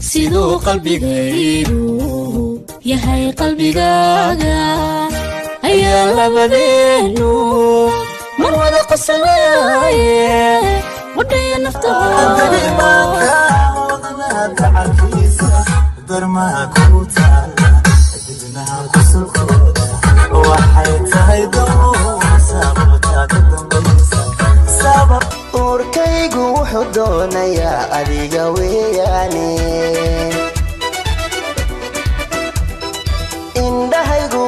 Siduu qalbigaygu yahay qalbigaaga ayaa labadeenu mar wada qoslaaye wadhaya nafta. Darmaha ku taala dibnaha qusulkooda waxay tahay sababta ka dambaysa sabab. Uurkaygu wuxuu doonayaa adiga weeyaane, indhahaygu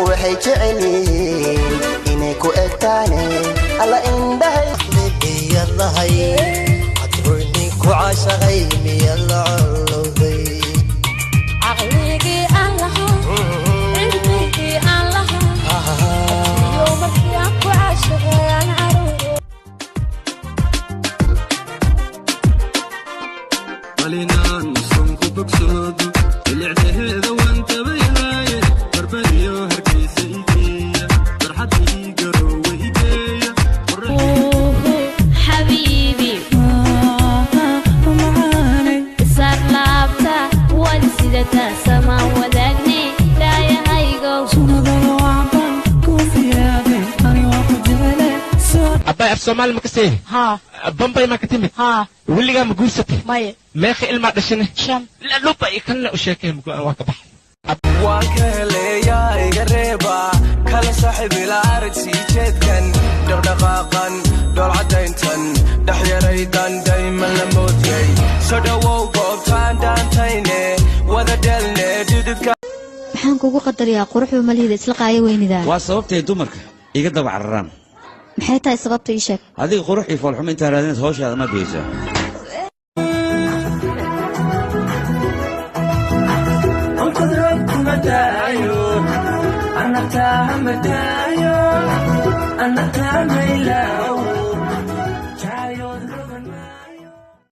waxay jecel yihiin inay ku egtaane alla indhahay. Miyad lahay cadroynin ku caashaqay? Miyad la collowday? Caqligii aan lahaa, cilmigii aan lahaa iyo markii aan ku caashaqay aan caruur. Qalinaan sonku bogsoodo bilicdaheeda waan tabayhaaye, barbariyo hargeysa igeeya, farxadii garoowe igeeya. Xabiibi, isaar laabta waad sidataa, samaan wadaagne daayahaygow. Abbay, af Soomaali ma kasee? Haa. Bambay ma ka timid? Haa. Weligaa ma guursatay? Maya. Meeqa ilmaa dhashane? 5. Luba iyo kanna u sheekay mugo waa ka baxay. Waan ka heleeyaa, iga reeba kala saaxiib ila arag sii jeedkan dhaqdhaqaaqan dhoolcadayntan dhexyaraydan dayman la moodiyay. Soo dhowow goobtaan dhaantayne wada dhelne dhididka. Maxaan kugu qadariyaa? Quruxba malihida, isla qaayo weynidaa. Waa sababtay dumarka iga daba cararaan. Maxay tahay sababta? Ii sheeg. Adiga qurux iyo foolxumo intaa raadinayd hawshaada ma biyeysaa? Kuma daayo anagtaa ma daayo anagtaa mayla.